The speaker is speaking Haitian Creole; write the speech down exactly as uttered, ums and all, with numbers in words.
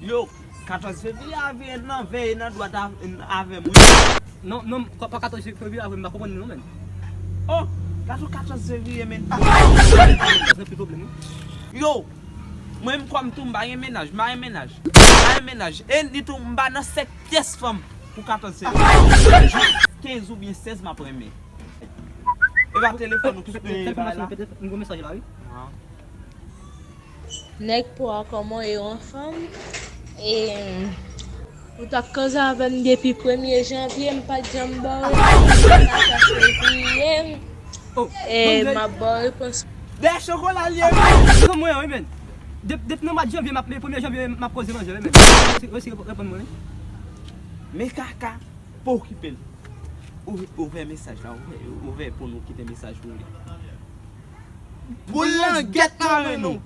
Yo, katòz fevriye a veye nan veye nan dwat a- avè m, wi. Non, non, pa katòz fevriye a veye, m pa konprann li non, menn. Oh, gade katòz fevriye, menn. Nan pi pwoblèm, wi. Yo, mwen menm kòm tou, m pa gen mennaj, m pa gen mennaj. M pa gen mennaj. E ni tou, m pa nan sèk pyès fanm pou katòz fevriye. Kenz oubyen sèz, m ap renmen. E pa telefòn ou ki bay la. Telefòn, m gen mesaj la, wi. Ah. Nèg pou a kòman e yon fanm? E ou t ap koze avè m depi premye janvye, m pa t janm ba w repons. Sa fevriye, e m ap ba w repons. Dèyè chokola l ye, menn. Kòm mwen, wi, menn. Dep- Depi nan mwa janvye, m ap, premye janvye, m ap koze manje, wi, menn. Resi reponn mwen, wi. Men kaka, pa okipe l. Ouvè, ouvè mesaj la, ouvè, ouvè pou nou kite mesaj pou li. Boul langèt nan men nou.